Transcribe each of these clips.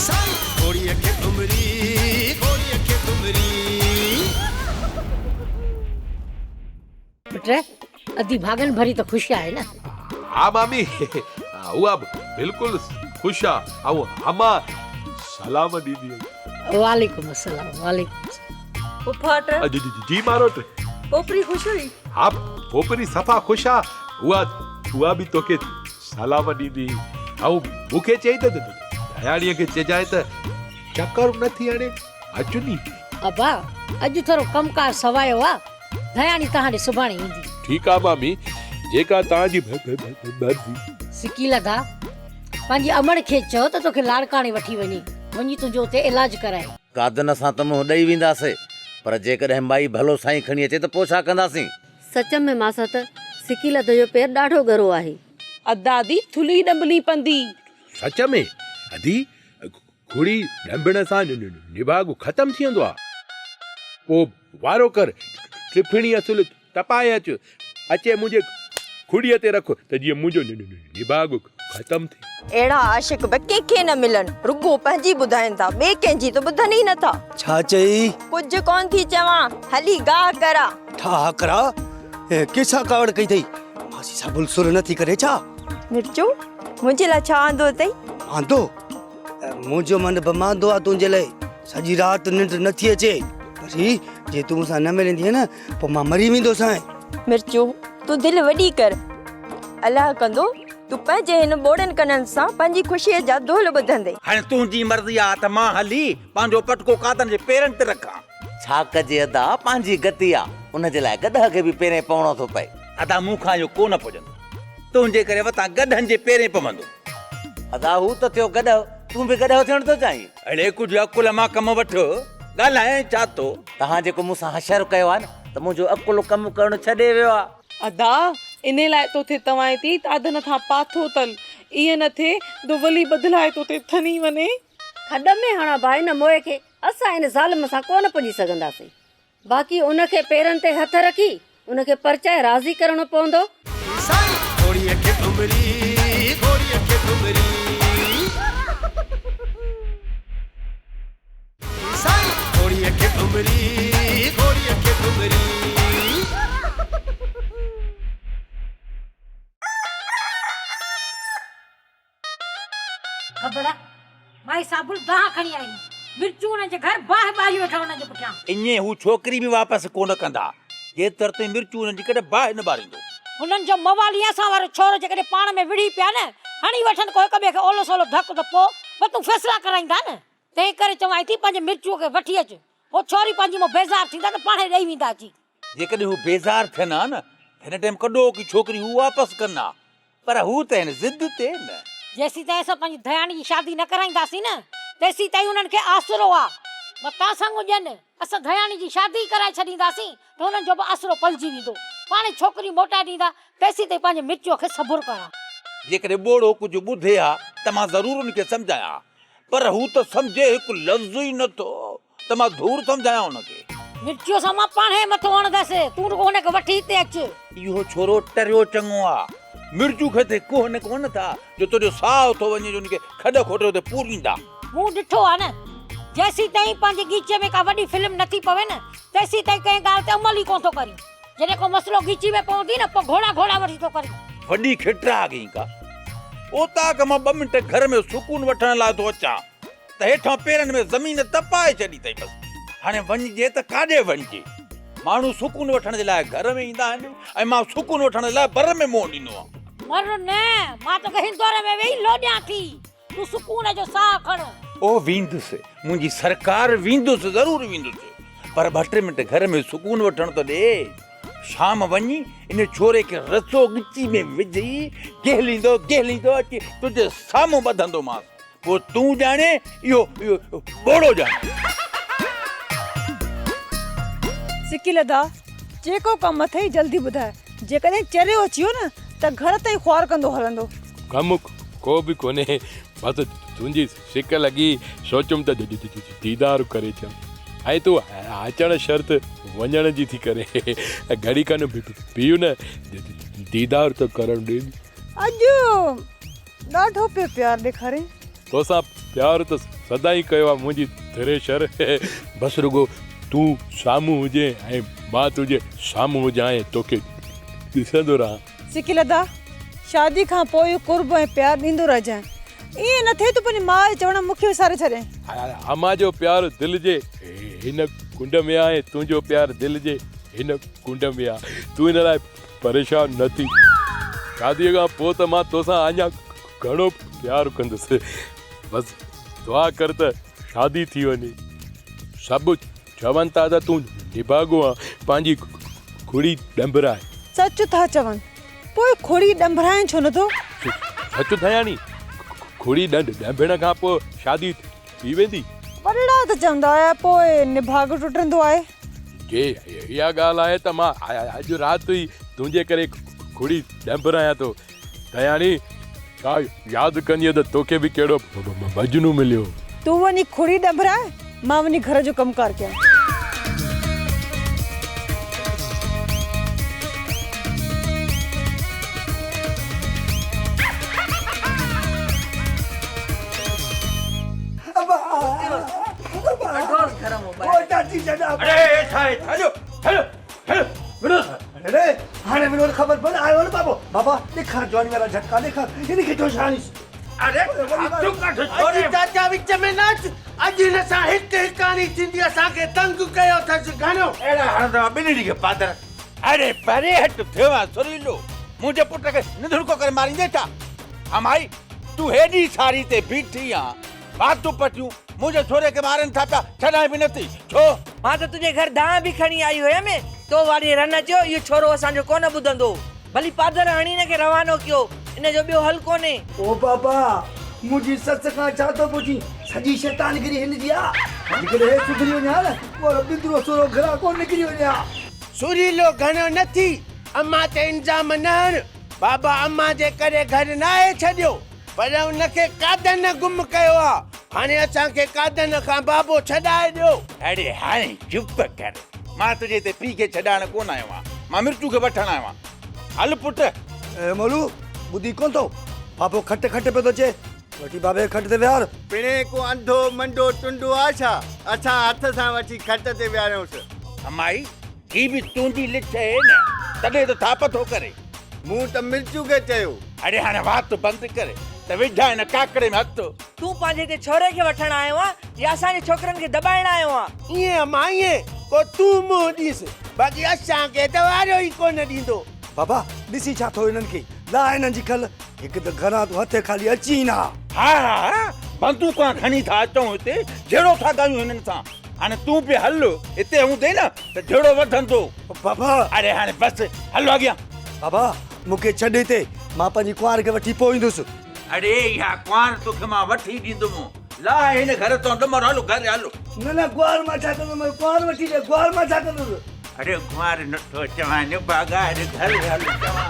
سائين گهوڙيء کي ٺمري، گهوڙيء کي ٺمري. پٽ، ادي ڀاڳن ڀري ته خوش آهي نه؟ ها مامي، اها بلڪل خوش آ ۽ امان سلام ڏيندي آهي. وعليڪم السلام، وعليڪم السلام. پڦاٽ. جي ماروٽ. پوپري خوش هئي؟ ها پوپري صفا خوش آ، اها اها به توکي سلام ڏيندي هئي ۽ مون کي چئي ته ڌياڻيء کي چئجانء ته چڪر نه ٿي هڻي، اچ ني. ابا، اڄ ٿورو ڪم ڪار سوايو آ، ڌياڻي توهان ڏي سڀاڻي ايندي. ٺيڪ آ مامي، جيڪا توهان جي مرضي. سڪيلا دا، پنهنجي امڙ کي چئو ته توکي لاڙڪاڻي وٺي وڃي، وڃي تنهنجو اتي علاج ڪرائي. قادن سان ته منهن ڏئي وينداسي، پر جيڪڏهن مائي ڀلو سائين کڻي اچي ته پوء ڇا ڪنداسين؟ سچ ۾ ماسات، سڪيلا دا جو پير ڏاڍو ڳرو آهي. ادا ادي ٿلهي ڏنڀلي پندي. سچ ۾ ادي، گهڙي ڏنڀڻ سان نڀاڳ ختم ٿي ويندو آ. پوء وارو ڪر، ٽڦڻي اصل تپائي اچ، اچي منهنجي کڙيء تي رک ته جيئن منهنجو نڀاڳ ختم ٿئي. اهڙا عاشق به ڪنهن کي نه ملن، رڳو پنهنجي ٻڌائين ٿا، ٻئي ڪنهن جي ته ٻڌن ئي نه ٿا. ڇا چئي؟ ڪجهه ڪونه ٿي چوان، هلي گاهه ڪرا. ٺاهه ڪرا؟ ڪنهن سان ڪاوڙ ڪئي اٿئي؟ ماسي سان ڀل سر نه ٿي ڪري ڇا؟ مرچو، منهنجي لاء ڇا آندو اٿئي؟ آندو؟ منهنجو من به ماندو آ تنهنجي لاء، سڄي رات ننڊ نه ٿي اچي. پري، جي تون مون سان نه ملندينء نه، پوء مان مري ويندوسانء. مرچو، تون دل وڏي ڪر. الله ڪندو، تون پنهنجي هن ٻوڙن ڪنن سان پنهنجي خوشيء جا دهل ٻڌندين. هاڻي تنهنجي مرضي آ ته مان هلي پنهنجو پٽڪو قادن جي پيرن تي رکان. ڇا ڪجي ادا، پنهنجي گتي آ، ان جي لاء گڏهه کي به پيرين پوڻو ٿو پئي. ادا مون کان اهو ڪو نه پڄندو. تنهنجي ڪري وتان گڏهن جي پيرين پوندو. ادا هو ته ٿيو گڏهه، تون به گڏهه ٿيڻ ٿو چاهين؟ اڙي ڪجهه عقل مان ڪم وٺ، ڳالهائين ڇا ٿو؟ توهان جيڪو مون سان حشر ڪيو آهي نه ته منهنجو عقل ڪم ڪرڻ ڇڏي ويو آهي. ادا انهي لاء توٿي توائين ٿي تاڌن ٿان پاٿو تل، ايئن نه ٿئي جو ولي بدلائي توتي ٿني وڃي. کڏ ۾ هڻان ڀائي نه موئي کي، اسان ان ظالم سان ڪونه پڄي سگهنداسين. باقي ان کي پيرن تي هٿ رکي ان کي پرچائي راضي ڪرڻو پوندو. سائين گهوڙيء کي ٺمري، گهوڙيء کي ٺمري. سائين گهوڙيء کي ٺمري، گهوڙيء کي ٺمري. خبر آ مائي صابل دانهن کڻي آئي مرچون انهن جي گهر باهه ٻاري ويٺا انهن جي پٺيان. ائين هو ڇوڪري به واپس ڪونه ڪندا جيتر تائين مرچون انهن جي ڪڏهن باهه نه ٻاريندو. هنن جو موالي اسان وارو ڇورو جيڪڏهن پاڻ ۾ وڙهي پيا نه هڻي وٺن ڪو هڪ ٻئي کي اولو سولو ڌڪ ته پوء وتون فيصلا ڪرائيندا نه تنهن ڪري چوانء ٿي پنهنجي مرچوء کي وٺي اچ هو ڇوري پنهنجي مون بيزار ٿيندا ته پاڻهي ڏئي ويندا اچي. جيڪڏهن هو بيزار ٿين ها نه ته هن ٽيم ڪڏهوڪي ڇوڪري هو واپس ڪن ها پر هو ته هن ضد تي نه. جيسيتائين اسان پنهنجي ڌياڻي جي شادي نه ڪرائينداسين نه تيسيتائين انهن کي آسرو آ. متان سڱ ڏين. اسان ڌياڻي جي شادي ئي ڪرائي ڇڏينداسين ته انهن جو به آسرو پلجي ويندو. پاڻهي ڇوڪري موٽائي ڏيندا تيسيتائين پنهنجي مرچوء کي صبر ڪران. جيڪڏهن ٻوڙو ڪجهه ٻڌي ها ته مان ضرور ان کي سمجهايان ها پر هو ته سمجهي هڪ لفظ ئي نه ٿو. ته مان ڌوڙ سمجهايان هن کي. مرچيء سان مان پاڻهي مٿو هڻندس، تون رڳو هن کي وٺي هتي اچ. اهو ڇورو ٽريو چڱو آ. مرچو کي ته ڪوهن ڪونه ٿا جو تنهنجو ساهه ٿو وڃي جو هن کي کڏ کوٽي اتي پوريندا. مون ڏٺو آ نه، جيسيتائين پنهنجي ڳيچي ۾ ڪا وڏي فلم نٿي پوي نه، تيسيتائين ڪنهن ڳالهه تي عمل ئي ڪونه ٿو ڪرين. جڏهن ڪو مسئلو ڳيچي ۾ پوندي نه، پوء گهوڙا گهوڙا وٺي ٿو ڪرين. وڏي کٽراڳ هين ڪا. اوطاق مان ٻه منٽ گهر ۾ سڪون وٺڻ لاء ٿو اچان. ته هيٺان پيرن ۾ زمين تپائي ڇڏي اٿئي بس هاڻي وڃجي ته ڪاڏي وڃجي. ماڻهو سڪون وٺڻ جي لاء گهر ۾ ايندا آهن ۽ مان سڪون وٺڻ جي لاء بر ۾ منهن ڏيندو آهيان. مر نه، مان توکي هندوري ۾ ويهي لوڏيان ٿي، تون سڪون جو ساهه کڻ. او ويندس، منهنجي سرڪار ويندس، ضرور ويندس، پر ٻه ٽي منٽ گهر ۾ سڪون وٺڻ ته ڏي. شام وڃي ان ڇوري کي رسو ڳچي ۾ وجهي گهليندو گهليندو اچي تنهنجي سامهون ٻڌندومانس. پوء تون ڄاڻي اهو اهو ٻوڙو ڄاڻي. سڪيل ادا جيڪو ڪم اٿئي جلدي ٻڌاء جيڪڏهن چريو اچي ويو نه ته گهر تائين خوار ڪندو هلندو. ڪم ڪو به ڪونهي بس تنهنجي سڪ لڳي سوچيم ته ديدار ڪري اچان ۽ تون اچڻ شرط وڃڻ جي ٿي ڪرين گهڙي کن بيهه نه ديدار ته ڪرڻ ڏي. اڄ ڏاڍو پيو پيار ڏيکارين. توسان پيار ته سدائين ڪيو آ منهنجي ٿريشر. بس رڳو تون سامهون هجين ۽ مان تنهنجي سامهون هجان ۽ توکي ڏسندو رهان. سڪيل ادا، شادي کان پوء اهو قرب ۽ پيار ڏيندو رهجانء. ائين نه ٿئي تون پنهنجي ماء جي چوڻ مون کي وساري ڇڏين. امان جو پيار دل جي هن ڪنڊ ۾ آ ۽ تنهنجو پيار دل جي هن ڪنڊ ۾ آ. تون ان لاء پريشان نه ٿي. شاديء کان پوء ته مان توسان اڃا گهڻو پيار ڪندس. بس دعا ڪر ته شادي ٿي وڃي. سڀ چون ٿا ته تون نڀاڳو آن، پنهنجي کڙي ڏنڀرائي. سچ ٿا چون، پوء کڙي ڏنڀرائين ڇو نٿو؟ سچ ڌياڻي، کڙي ڏنڀڻ کان پوء شادي ٿي ويندي. وڏڙا ته چوندا هيا پوء نڀاڳ ٽٽندو آهي. جي اها ڳالهه آهي ته مان اڄ رات ئي تنهنجي ڪري کڙي ڏنڀرايان ٿو. ڌياڻي، ڇا ياد ڪندينء ته توکي به ڪهڙو مجنون مليو. تون وڃي کڙي ڏنڀراء، مان وڃي گهر جو ڪم ڪار ڪيان. هاڻي ونود خبر پئي آيو نه بابو بابا ڏيکار جواني وارا جهٽڪا ڏيکار هن کي ڇو ڇاڻيس. اڙي هٿ ڪڍ ڇوري. چاچا وچ ۾ نه اچ اڄ هن سان هڪ هڪاڻي ٿيندي اسان کي تنگ ڪيو اٿس گهڻو. اهڙا هڻندو ٻنهي کي پادر. اڙي پري هٽ ٿيو آن سريلو منهنجي پٽ کي نڌڻڪو ڪري ماريندين ڇا؟ امائي تون هيڏي ساري تي بيٺي آن واتون پٽيون منهنجي ڇوري کي مارين ٿا پيا ڇڏائين به نٿي ڇو؟ مان ته تنهنجي گهر دانهن به کڻي آئي هيم، تو واري رن چيو اهو ڇورو اسان جو ڪونه ٻڌندو. ڀلي پادر هڻي هن کي روانو ڪيو، ان جو ٻيو حل ڪونهي. او بابا، منهنجي سس کان ڇا ٿو پڇين، سڄي شيطانگري هن جي آ. جيڪڏهن هي سڌري وڃي ها نه، پوء بندرو سورو گهران ڪونه نڪري وڃي ها. سريلو گهڻو نه ٿي، امان تي الزام نه هڻ. بابا امان جي ڪري گهر ناهي ڇڏيو. پر ان کي قادن گم ڪيو آ، هاڻي اسان کي قادن کان بابو ڇڏائي ڏيو. اڙي هاڻي چپ ڪر، مان تنهنجي هتي پيء کي ڇڏائڻ ڪونه آيو آهيان، مان مرچو کي وٺڻ آيو آهيان. هل پٽ. اي مولو، ٻڌين ڪونه ٿو، بابو کٽ کٽ پيو ٿو چئي، وٺي بابي کي کٽ تي ويهار. پڻهين ڪو انڌو منڊو ٽنڊو آ ڇا، اسان هٿ سان وٺي کٽ تي ويهاريونس. امائي، هي به تنهنجي لڇ اهي نه، تڏهن ته ٿاپ ٿو ڪري. مون ته مرچو کي چيو. اڙي هاڻي وات بند ڪر ته وجهان هن ڪاڪڙي ۾ هٿ. تون پنهنجي هتي ڇوري کي وٺڻ آيو آن يا اسان جي ڇوڪرن کي دٻائڻ آيو آن؟ ائين امان ائين، ڪو تون منهن ڏينس، باقي اسان کي ته واريو ئي ڪونه ڏيندو. بابا ڏسين ڇا ٿو هنن کي، لاهه هنن جي کل، هڪ ته گهران تون هٿين خالي اچين ها. ها ها بندوقان کڻي ٿا اچون هتي، جهيڙو ٿا ڪيون هنن سان. هاڻي تون به هل، هتي هوندين نه ته جهيڙو وڌندو. بابا! اڙي هاڻي بس، هل اڳيان. بابا، مون کي ڇڏ هتي، مان پنهنجي ڪنوار کي وٺي پوء ايندس. اڙي اها ڪنوار توکي مان وٺي ڏيندم. لاهه هن گهر تان ڏمر، هل گهر هل. نه نه ڪنوار مان ڇا ڪندس، مون کي ڪنوار وٺي ڏي، ڪنوار مان ڇا ڪندس. اڙي ڪنوار نٿو چوان نڀاڳا، گهر هل چوان.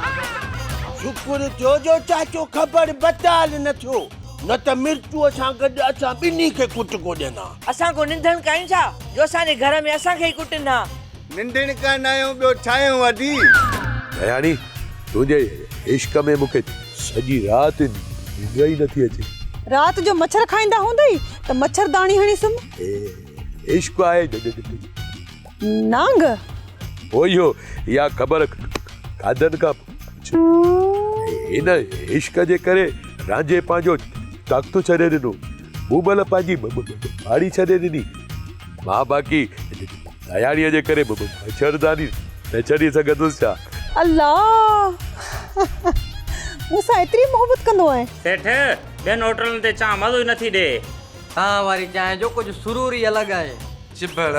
شڪر ٿيو جو چاچو خبر بتال نه ٿيو. نه ته مرچوء سان گڏ اسان ٻنهي کي ڪٽڪو ڏين ها. اسان ڪو ننڌڻڪا آهيون ڇا جو اسان جي گهر ۾ اسان کي ئي ڪٽن ها. ننڌڻڪا ناهيون ٻيو ڇاهيون ادي. دياڻي تنهنجي عشق ۾ مون کي سڄي رات ننڊ ئي نٿي اچي. رات جو مڇر کائيندا هوندئي ته مڇر داڻي هڻي سمهه. عشق آهي نانگ. هو اهو اها خبر کاڌن کان پڇ. هن عشق جي ڪري رانجهي پنهنجو تخت ڇڏي ڏنو. مومل پنهنجي ماڙي ڇڏي ڏني. مان باقي دياڻيء جي ڪري مڇرداني نه ڇڏي سگهندس ڇا؟ الله! مون سان ايتري محبت ڪندو آهين. سيٺ، ٻين هوٽلن تي چانهه مزو ئي نٿي ڏئي. توهان واري چانهه جو ڪجهه سرور ئي الڳ آهي. چڀڙ،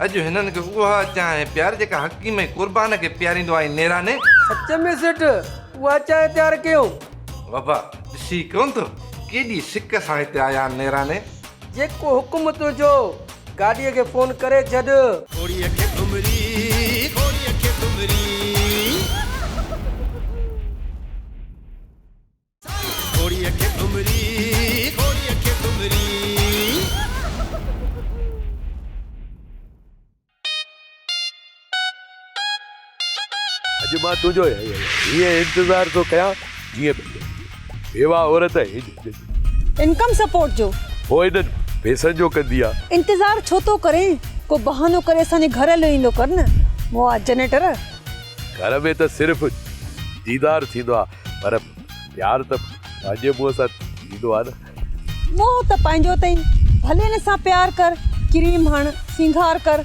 اڄ هنن کي اها چانهه پيار جيڪا حڪيم ۽ قربان کي پياريندو آهين نيراني. سچ ۾ سيٺ، اها چانهه تيار ڪيو. بابا، ڏسي ڪونه ٿو، ڪيڏي سڪ سان هتي آيا آهن نيراني. جيڪو حڪم تنهنجو، گاڏيء کي فون ڪري ڇڏ. گهوڙيء کي گهمري، گهوڙيء کي گهمري. گهوڙيء کي گهمري، گهوڙيء کي گهمري. اڄ مان تنهنجو ائين انتظار ٿو ڪيان جيئن بيواهه عورت انڪم سپورٽ جو. پوء انهن پئسن جو ڪندي آ. انتظار ڇو ٿو ڪرين؟ ڪو بهانو ڪري اسان جي گهر هليو ايندو ڪر نه. مئا جنريٽر. گهر ۾ ته صرف ديدار ٿيندو آ پر پيار ته پنهنجي منهن سان ٿيندو آ نه. منهن ته پنهنجو اٿئي، ڀلي هن سان پيار ڪر، ڪريم هڻ، سينگار ڪر،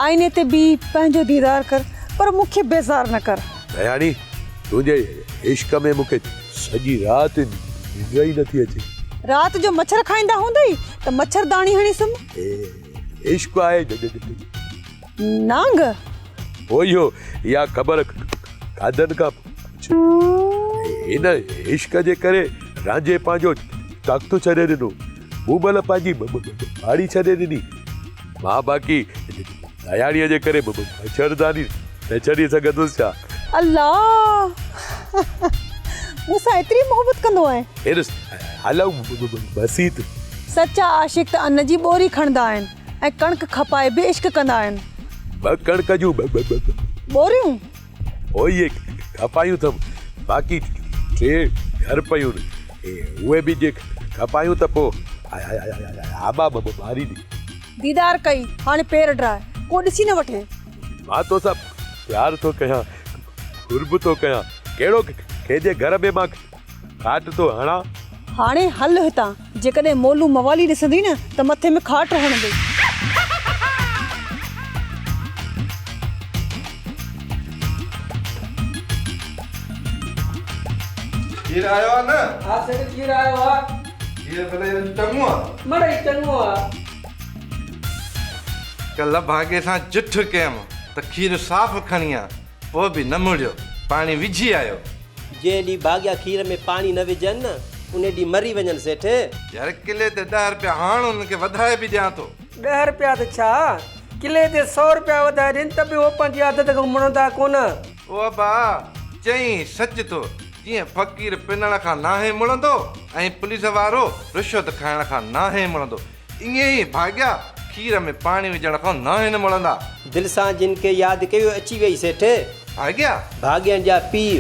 آئيني تي بيهي پنهنجو ديدار ڪر، پر مون کي بيزار نه ڪر. دياڻي، تنهنجي عشق ۾ مون کي سڄي رات ننڊ ئي نٿي اچي. رات جو مڇر کائيندا هوندئي ته مڇرداڻي هڻي سمهه. عشق آهي نانگ. هو اهو اها خبر کاڌن کان پڇ. هن عشق جي ڪري رانجهي پنهنجو تخت ڇڏي ڏنو. مومل پنهنجي ماڙي ڇڏي ڏني. مان باقي دياڻيء جي ڪري مڇرداني نه ڇڏي سگهندس ڇا؟ الله! مون سان ايتري محبت ڪندو آهين؟ هيرس هلون مسيت. سچا عاشق ته ان جي ٻوري کڻندا آهن. ۽ ڪڻڪ کپائي به عشق ڪندا آهن. ٻه ڪڻڪ جون ٻه ٻوريون. هو اهي کپايون اٿم، باقي ٽي گهر پيون اهي به جي کپايون ته پوء آٻا ماريندي. ديدار ڪئي، هاڻي پير ڊراء، ڪو ڏسي نه وٺي. مان توسان پيار ٿو ڪيان، قرب ٿو ڪيان، ڪهڙو ڪنهن جي گهر ۾ مان کاٽ ٿو هڻان. هاڻي هل هتان، جيڪڏهن مولو موالي ڏسندي نه ته مٿي ۾ کاٽ هڻندي. کير آيو آ نه؟ ها سيٺ کير آيو آ. کير ڀلي اڄ چڱو آ. مڙئي چڱو آ. ڪلهه ڀاڳي سان جٺ ڪيم ته کير صاف کڻي آ، پوء به نه مڙيو، پاڻي وجهي آيو. جنهن ڏينهن ڀاڳيا کير ۾ پاڻي نه وجهن نه، انهي ڏينهن مري وڃن سيٺ. يار ڪلي تي ڏهه رپيا هاڻ انهن کي وڌائي به ڏيان ٿو. ڏهه رپيا ته ڇا، ڪلي تي سئو رپيا وڌائي ڏين ته به هو پنهنجي عادت کان مڙندا ڪونه. او ابا، چئين سچ ٿو، جيئن فقير پنڻ کان ناهي مڙندو ۽ پوليس وارو رشوت کائڻ کان ناهي مڙندو، ائين ئي ڀاڳيا کير ۾ پاڻي وجهڻ کان ناهن مڙندا. دل سان جن کي ياد ڪيو اچي ويئي سيٺ. ڀاڳيا؟ ڀاڳين جا پيء.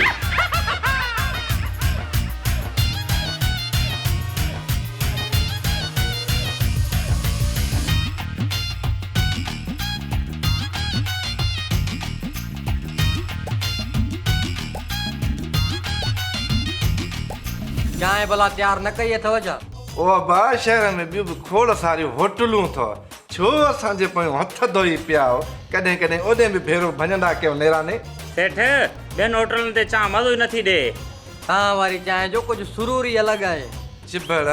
چانهه ڀلا تيار نه ڪئي اٿو ڇا؟ او ابا شهر ۾ ٻيون به کوڙ ساريون هوٽلون اٿو، ڇو اسان جي پويون هٿ ڌوئي پيا آهيو، ڪڏهن ڪڏهن اوڏي به ڀيرو ڀڃندا ڪيو نيراني. سيٺ، ٻين هوٽلن تي چانهه مزو ئي نٿي ڏئي. توهان واري چانهه جو ڪجهه سرور ئي الڳ آهي. چڀڙ،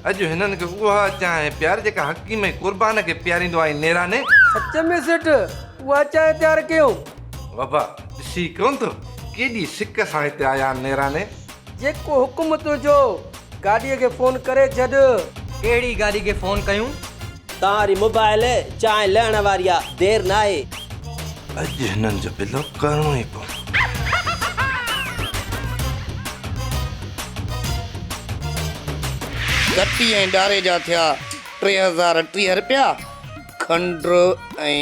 اڄ هنن کي اها چانهه پيار جيڪا حڪيم ۽ قربان کي پياريندو آهين نيراني. سچ ۾ سيٺ، اها چانهه تيار ڪيون. بابا، ڏسي ڪونه ٿو، ڪيڏي سڪ سان هتي آيا آهن نيراني. جيڪو حڪم تنهنجو، گاڏيء کي فون ڪري ڇڏ. ڪهڙي گاڏي کي فون ڪيون؟ توهان واري موبائل چانهه لهڻ واري آ، دير ناهي. اڄ هنن جو بلو ڪرڻو ئي پوندو. ڪٽي ۽ ڏاري جا ٿيا 3030 رپيا. کنڊ ۽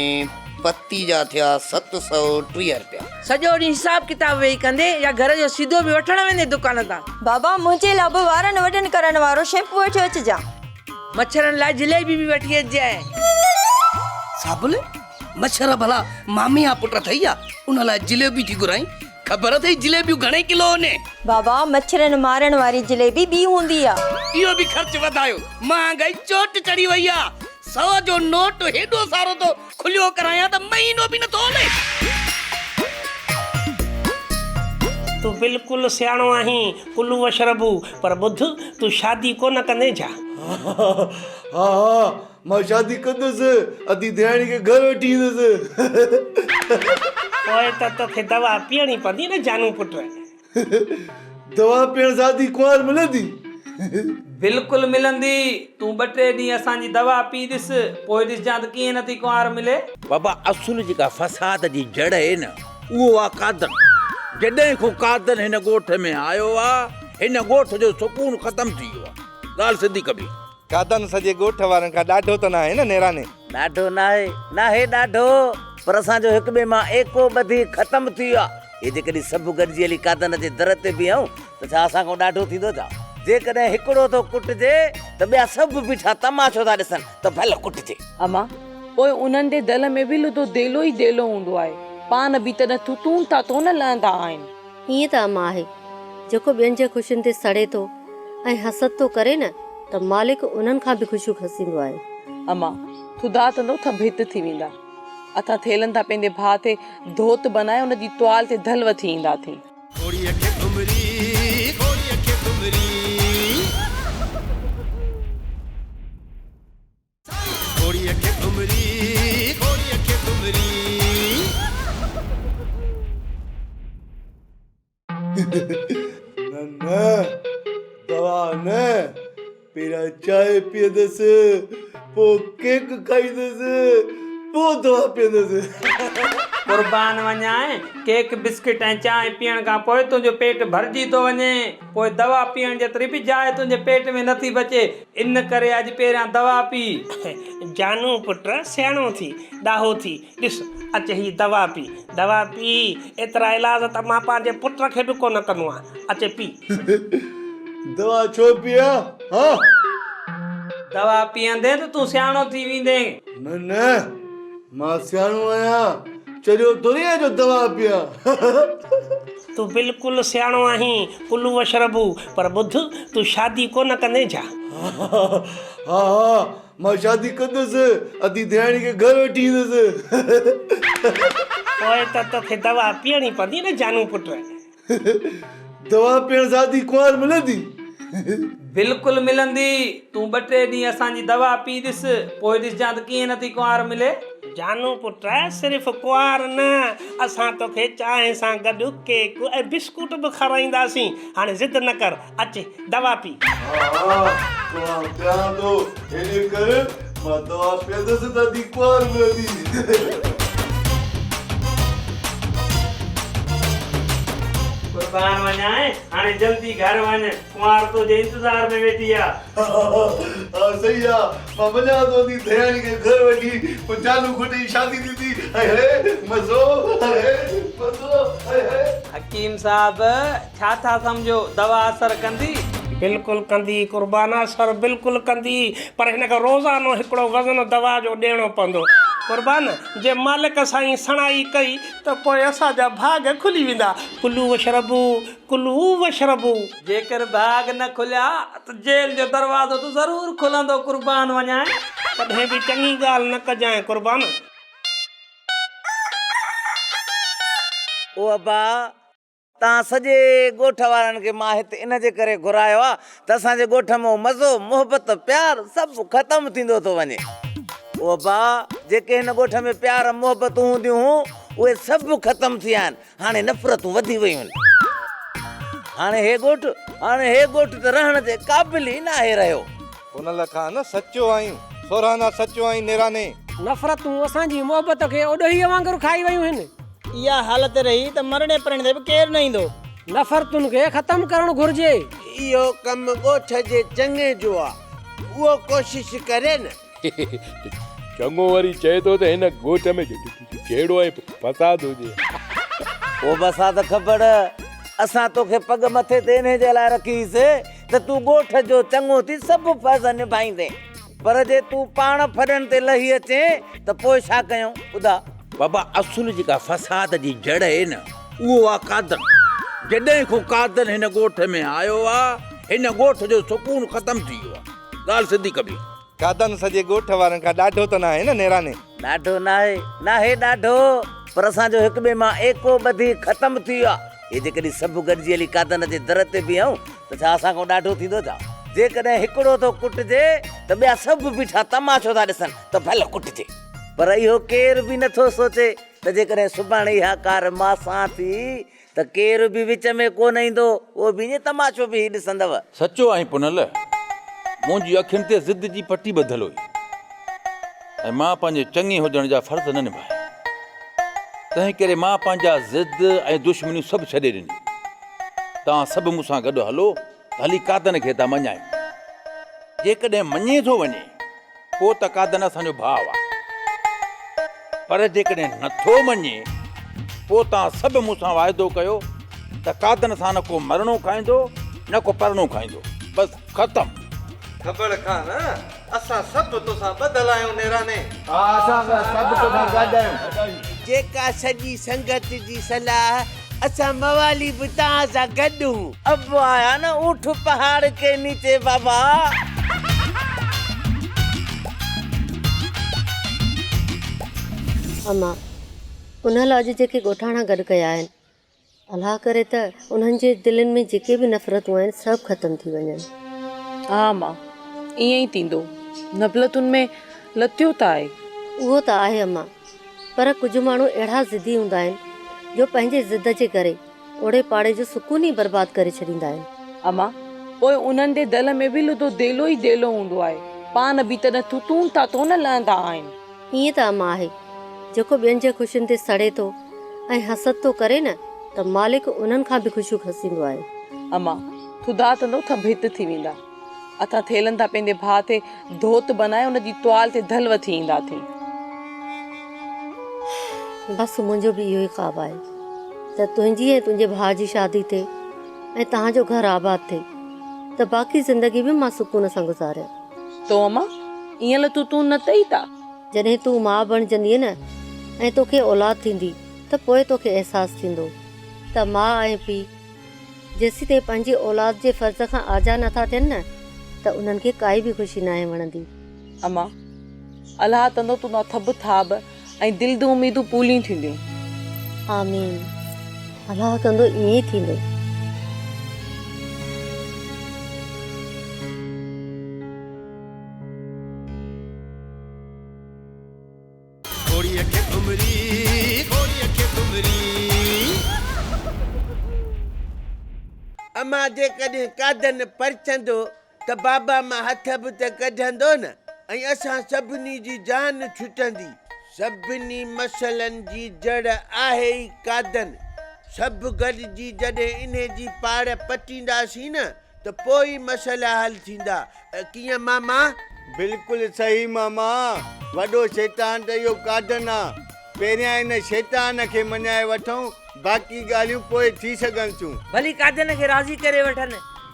پتي جا ٿيا 730 رپيا. سڄو ڏينهن حساب ڪتاب ويهي ڪندي يا گهر جو سيڌو به وٺڻ ويندي دڪان تان. بابا منهنجي لاء به وارن وڏن ڪرڻ وارو شيمپو وٺي اچجان. مڇرن لاء جليبي به وٺي اچجانء. صابل، مڇر ڀلا مامي جا پٽ اٿئي يا ان لاء جليبي ٿي گهرائين؟ خبر اٿئي جليبيون گهڻي ڪلو آهن؟ بابا مڇرن مارڻ واري جليبي ٻي هوندي آ. اهو به خرچ وڌايو، مهانگائي چوٽ چڙهي وئي آ. سئو جو نوٽ هيڏو سارو ٿو کليو ڪرايان ته مهينو به نٿو هلي. تون بلڪل سياڻو آهين، ڪلو وشربو، پر ٻڌ، تون شادي ڪونه ڪندين ڇا؟ ها ها، مان شادي ڪندس، ادي ڌياڻي کي گهر وٺي ايندس. پوء ته توکي دوا پيئڻي پوندي نه جانو پٽ. دوا پيئڻ سان ادي ڪنوار ملندي؟ بلڪل ملندي، تون ٻه ٽي ڏينهن اسان جي دوا پي ڏس، پوء ڏسجان ته ڪيئن نٿي ڪنوار ملي. بابا اصل جيڪا فساد جي جڙ اهي نه اهو آ قادن. جڏهن کان قادن هن ڳوٺ ۾ آيو آ هن ڳوٺ جو سڪون ختم ٿي ويو آ. ڳالهه سڌي ڪبي. قادن سڄي ڳوٺ وارن کان ڏاڍو ته ناهي نه نيراني. ڏاڍو ناهي، ناهي ڏاڍو، پر اسان جو هڪ ٻئي مان ايڪو ٻڌي ختم ٿي ويو آ. هي جيڪڏهن سڀ گڏجي هلي قادن جي در تي بيهون ته ڇا اسان کان ڏاڍو ٿيندو ڇا؟ جيڪڏهن هڪڙو ٿو ڪٽجي ته ته ٻيا سڀ بيٺا تماشو ٿا ڏسن ته ڀل ڪٽجي. اما، پوء انهن جي دل ۾ به لڌو ديلو ئي ديلو هوندو آهي. پان به تڏهن ٿتون تان ٿو نه لهندا آهن. ائين ته اما آهي، جيڪو ٻين جي خوشين تي سڙي ٿو ۽ حسد ٿو ڪري نه ته مالڪ انهن کان به خوشيون کسيندو آهي. اما، ٿڌا تندو ٿ ڀت ٿي ويندا. اٿان ٿيلن تان پنهنجي ڀاء تي ڌوت بنائي ان جي ٽوال تي ڌل وٿي اينداٿين. گهوڙيء کي گهمري، گهوڙيء کي گهمري. گهوڙيء کي گهمري، گهوڙيء کي گهمري. نه نه دوا نه پهريان چانهه پيئندس پوء ڪيڪ کائيندس پوء دوا پيئندس. قربان وڃانء، ڪيڪ، بسڪٽ ۽ چانهه پيئڻ کان پوء تنهنجو پيٽ ڀرجي ٿو وڃي، پوء دوا پيئڻ جيتري به جاء تنهنجي پيٽ ۾ نٿي بچي، ان ڪري اڄ پهريان دوا پي. جانو پٽ سياڻو ٿي، ڏاهو ٿي، ڏس، اچ هي دوا پي، دوا پي، ايترا ايلاز ته مان پنهنجي پٽ کي به ڪونه ڪندو آهيان، اچ پي. دوا ڇو پيئان، ها؟ دوا پيئندين ته تون سياڻو ٿي ويندين. نه نه، مان سياڻو آهيان، چريو ٿوري آهيان جو دوا پيئان. تون بلڪل سياڻو آهين، ڪلو وشربو، پر ٻڌ، تون شادي ڪونه ڪندين ڇا؟ ها ها، مان شادي ڪندس، ادي ڌياڻي کي گهر وٺي ايندس. پوء ته توکي دوا پيئڻي پوندي نه جانو پٽ. دوا پيئڻ سان ادي ڪنوار ملندي؟ بلڪل ملندي، تون ٻه ٽي ڏينهن اسان جي دوا پي ڏس، پوء ڏسجان ته ڪيئن نٿي ڪنوار ملي. جانو پٽ، صرف ڪنوار نه، اسان توکي چانهه سان گڏ ڪيڪ ۽ بسڪوٽ به کارائينداسين. هاڻي ضد نه ڪر، اچ دوا پي. ها دوا پيان ٿو، هيڏي ڪر، مان دوا پيئندس ته ادي ڪنوار ملندي. قربان وڃانء، هاڻي جلدي گهر وڃ، ڪنوار تنهنجي انتظار ۾ ويٺي آ. ها صحيح آ، مان وڃان ٿو ادي ڌياڻي کي گهر وٺي، پوء جانو گهوٽ جي شادي ٿيندي، هاء هاء مزو، هاء هاء مزو، هاء هاء. حڪيم صاحب، ڇا ٿا سمجهو، دوا اثر ڪندي؟ بلڪل ڪندي قربان اثر بلڪل ڪندي پر هن کي روزانو هڪڙو وزن دوا جو ڏيڻو پوندو. قربان جي مالڪ سائين سڻائي ڪئي ته پوء اسان جا ڀاڳ کلي ويندا. ڪلو وشربو ڪلو وشربو. جيڪر ڀاڳ نه کليا ته جيل جو دروازو ته ضرور کلندو قربان وڃانء. ڪڏهن به چڱي ڳالهه نه ڪجانء قربان. او ابا! توهان سڄي ڳوٺ وارن کي مان هت ان جي ڪري گهرايو آ ته اسان جي ڳوٺ مان مزو، محبت، پيار سڀ ختم ٿيندو ٿو وڃي. او ابا! جيڪي هن ڳوٺ ۾ پيار محبتون هونديون هون اهي سڀ ختم ٿي ويا آهن. هاڻي نفرتون وڌي ويون آهن. هاڻي هي ڳوٺ، هاڻي هي ڳوٺ ته رهڻ جي قابل ئي ناهي رهيو. ان لکان سچو آهين، سورهانا سچو آهين نيراني. نفرتون اسان جي محبت کي اوڏهيء وانگر کائي ويون هن. اها حالت رهي ته مرڻي پرڻي تي به ڪير نه ايندو. نفرتن کي ختم ڪرڻ گهرجي. اهو ڪم ڳوٺ جي چڱي جو آ، اهو ڪوشش ڪري نه. چڱو وري چئي ٿو ته هن ڳوٺ ۾ جهيڙو ۽ فساد هجي. او بسات کبڙ، اسان توکي پڳ مٿي تي انهي جي لاء رکي هئي سي ته تون ڳوٺ جو چڱو ٿي سڀ فرض نڀائيندين. پر جي تون پاڻ ڦڏن تي لهي اچين ته پوء ڇا ڪيون؟ ٻڌاء. بابا اصل جيڪا فساد جي جڙ اهي نه اهو آ قادن. جڏهن کان قادن هن ڳوٺ ۾ آيو آ هن ڳوٺ جو سڪون ختم ٿي ويو آ. ڳالهه سڌي ڪبي. قادن سڄي ڳوٺ وارن کان ڏاڍو ته ناهي نه نيراني. ڏاڍو ناهي، ناهي ڏاڍو، پر اسان جو هڪ ٻئي مان ايڪو ٻڌي ختم ٿي ويو آ. هي جيڪڏهن سڀ گڏجي هلي قادن جي در تي بيهون ته ڇا اسان کان ڏاڍو ٿيندو ڇا؟ جيڪڏهن هڪڙو ٿو ڪٽجي ته ٻيا سڀ بيٺا تماشو ٿا ڏسن ته ڀل ڪٽجي. پر اهو ڪير به نه ٿو سوچي ته جيڪڏهن سڀاڻي اها ڪار مان سان ٿي ته ڪير به وچ ۾ ڪونه ايندو، اهو به ائين تماشو بيهي ڏسندو. سچو آهين پنهل، منهنجي اکين تي ضد جي پٽي ٻڌل هئي ۽ مان پنهنجي چڱي هجڻ جا فرض نه نڀايا. تنهن ڪري مان پنهنجا ضد ۽ دشمنيون سڀ ڇڏي ڏنيون. توهان سڀ مون سان گڏ هلو ته هلي قادن کي هتان مڃايون. جيڪڏهن مڃي ٿو وڃي، پوء ته قادن اسان جو ڀاء آ. پر جيڪڏهن نه ٿو مڃي، پوء توهان سڀ مون سان واعدو ڪيو ته قادن سان نه ڪو مرڻو کائيندو، نه ڪو پرڻو کائيندو. بس ختم. کٻڙ خان، اسان سڀ توسان ٻڌل آهيون نيراني. ها اسان سڀ توسان گڏ آهيون. جيڪا سڄي سنگت جي صلاح، اسان موالي به توهان سان گڏ هون. اب آيا نه اونٺ پهاڙ ڪي نيچي بابا. اما، ان لاء اڄ جيڪي ڳوٺاڻا گڏ ڪيا آهن، الله ڪري ته انهن جي دلين ۾ جيڪي به نفرتون آهن سڀ ختم ٿي وڃن. ها اما، ائين ئي ٿيندو. نفرتن ۾ لتيو ته آهي. اهو ته آهي اما، پر ڪجهه ماڻهو اهڙا ضدي هوندا آهن جو پنهنجي ضد جي ڪري اوڙي پاڙي جو سڪون ئي برباد ڪري ڇڏيندا آهن. اما، پوء انهن جي دل ۾ به لڌو ديلو ئي ديلو هوندو آهي. پان به تڏهن ٿتون ٿا ٿو نه لهندا آهن. ائين ته اما آهي، جيڪو ٻين جي خوشين تي سڙي ٿو ۽ حسد ٿو ڪري نه ته مالڪ انهن کان به خوشيون کسيندو آهي. اما، خدا ڪندو ٿ ڀت ٿي ويندا. اٿان ٿيلن تان پنهنجي ڀاء تي ڌوت بنائي ان جي ٽوال تي ڌل وٿي اينداٿين. بس منهنجو به اهو ئي خواب آهي ته تنهنجي ۽ تنهنجي ڀاء جي شادي ٿئي ۽ توهان جو گهر آباد ٿئي ته باقي زندگي به مان سڪون سان گذاريان. تو اما، ايئن لتون تون نه تئي تا. جڏهن تون ماء بڻجندينء نه ۽ توکي اولاد ٿيندي ته پوء توکي احساس ٿيندو ته ماء ۽ پيء جيسيتائين پنهنجي اولاد جي فرض کان آجا نه ٿا ٿين نه ته انهن کي ڪائي به خوشي ناهي وڻندي. اما، الله تندو تون ٿب ٿاب ۽ دل دون اميدون پوريون ٿينديون. آمين. الله ڪندو ائين ئي ٿيندو. گهوڙيء کي گهمري، گهوڙيء کي گهمري. امان جيڪڏهن قادن پرچندو ته بابا مان هٿ به ته ڪڍندو نه ۽ اسان سڀني جي جان ڇٽندي. سڀني مسئلن جي جڙ آهي ئي قادن. سڀ گڏجي جڏهن انهي جي پاڙ پٽينداسين نه ته پوء ئي مسئلا حل ٿيندا. ڪيئن ماما؟ بلڪل صحيح ماما، وڏو شيطان ته اهو قادن آ. پهريان ان شيطان کي مڃائي وٺون، باقي ڳالهيون پوء ٿي سگهن ٿيون. ڀلي قادن کي راضي ڪري وٺن،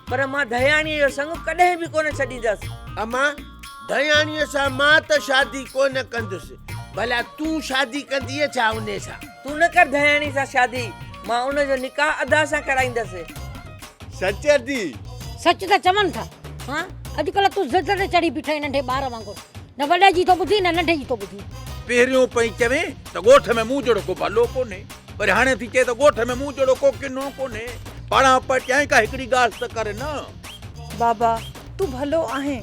پر مان ڌياڻيء جو سڱ ڪڏهن به ڪونه ڇڏيندس. امان، ڌياڻيء سان مان ته شادي ڪونه ڪندس. ڀلا تون شادي ڪندينء ڇا انهي سان؟ تون نه ڪر ڌياڻيء سان شادي، مان ان جو نڪاح ادا سان ڪرائيندس. سچ ادي؟ سچ ته چون ٿا. ها، اڄڪلهه تون ضد تي چڙهي بيٺو آهين ننڍي ٻار وانگر. نه وڏي جي ٿو ٻڌين نه ننڍي جي ٿو ٻڌين. پهريون پئي چوين ته ڳوٺ ۾ مون جهڙو ڪو ڀلو ڪونهي، وري هاڻي ٿي چئي ته ڳوٺ ۾ مون جهڙو ڪو ڪنو ڪونهي. پاڻان پرچائين ڪا هڪڙي ڳالهه ته ڪر نه. بابا، تون ڀلو آهين،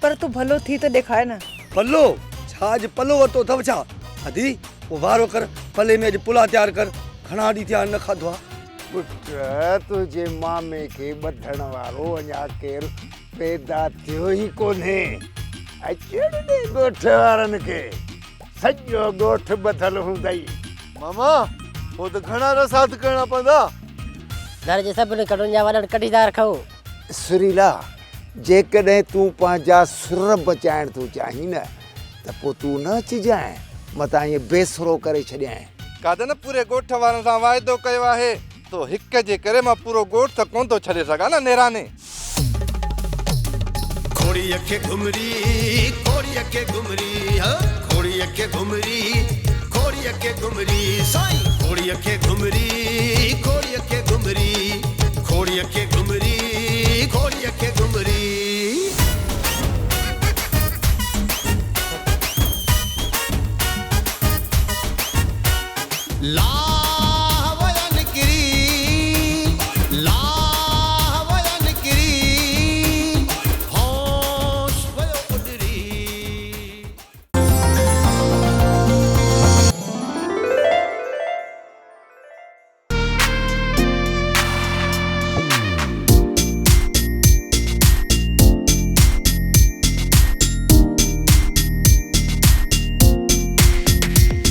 پر تون ڀلو ٿي ته ڏيکار نه. پلو؟ ڇا اڄ پلو ورتو اٿو ڇا؟ ادي، پوء وارو ڪر، پلي ۾ اڄ پلاء تيار ڪر، گهڻا ڏينهن ٿيا آهن نه کاڌو آ. پٽ، تنهنجي مامي کي ٻڌڻ وارو اڃا ڪير پيدا ٿيو ئي ڪونهي. اچڻ ڏي ڳوٺ وارن کي، سڄو ڳوٺ ٻڌل هوندئي. ماما، پوء ته گهڻا رسا هٿ ڪرڻا پوندا. گهر جي سڀني کڏن جا وڏڻ ڪڍي ٿا رکون. سريلا، جيڪڏهن تون پنهنجا سر بچائڻ ٿو چاهين نه ته پوء تون نه اچجانء، متان ائين بي سرو ڪري ڇڏيانء. قادن پوري ڳوٺ وارن سان واعدو ڪيو آهي، تو هڪ جي ڪري مان پورو ڳوٺ ته ڪونه ٿو ڇڏي سگهان نه نيراني. گهوڙيء کي گهمري، گهوڙيء کي گهمري، ها گهوڙيء کي گهمري، گهوڙيء کي گهمري، سائين گهوڙيء کي گهمري، گهوڙيء کي گهمري، گهوڙيء کي گهمري.